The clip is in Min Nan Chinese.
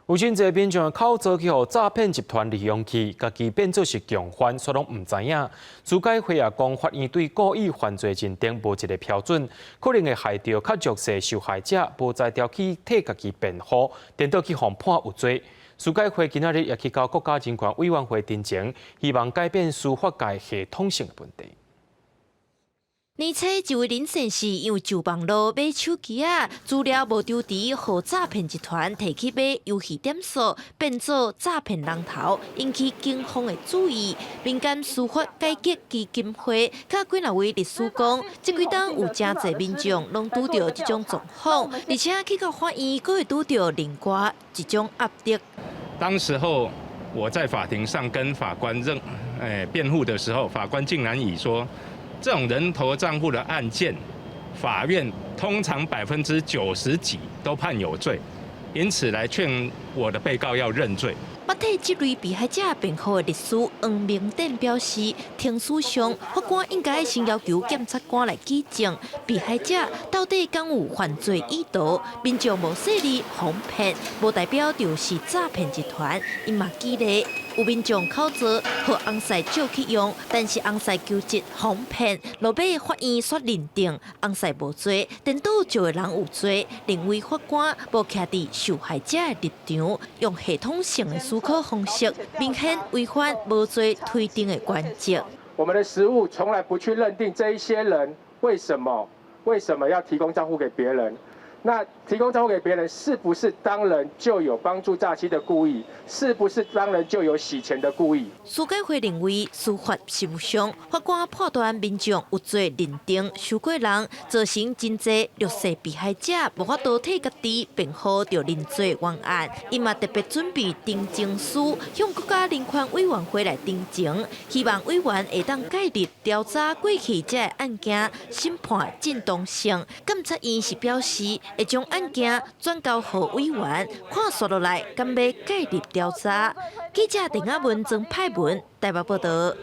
有真濟民眾口座去予詐騙集團利用去，家己變做是共犯，煞攏毋知影。司改會也講，法院對故意犯罪認定無一個標準，可能會害著較弱勢受害者無才調去替家己辯護，顛倒去予判有罪。司改會今仔日也去到國家人權委員會陳情，希望改變司法界系統性的問題。年初一位林先生因為上網路買手機仔，資料無丟佇，予詐騙集團提去買遊戲點數，變做詐騙人頭，引起警方的注意。民間司法改革基金會佮幾若位律師講，這幾冬有誠濟民眾攏拄著這種狀況，而且去到法院，閣會拄著另外一種壓力。當時候我在法庭上跟法官辯護的時候，法官竟然以說，這種人頭賬戶的案件，法院通常90%幾都判有罪，因此來勸我的被告要認罪。捌替這類被害者辯護的律師黃明典表示，程序上法官應該先要求檢察官來舉證，被害者到底敢有犯罪意圖，民眾無細膩予騙，無代表就是詐騙集團。伊嘛舉例，有民眾口座予翁婿借去用，但是翁婿求職予騙，落尾法院煞認定翁婿無罪，顛倒借的人有罪，認為法官無徛佇受害者的立場，用系統性的思考方式，明顯違反無罪推定的原則。我們的實務從來不去認定這一些人為什麼要提供賬戶給別人？那提供賬戶給別人，是不是當然就有幫助詐欺的故意？是不是當然就有洗錢的故意？司改會認為司法實務上，法官判斷民眾有罪認定傷過人，造成真濟弱勢被害者無法度替家己辯護，著認罪冤案。伊嘛特別準備陳情書，向國家人權委員會來陳情，希望委員會當介入調查過去這個案件審判正當性。檢察院是表示，會將案件轉交予委員，看紲落來敢欲介入調查。記者鄧亞文、曾派文台北報道。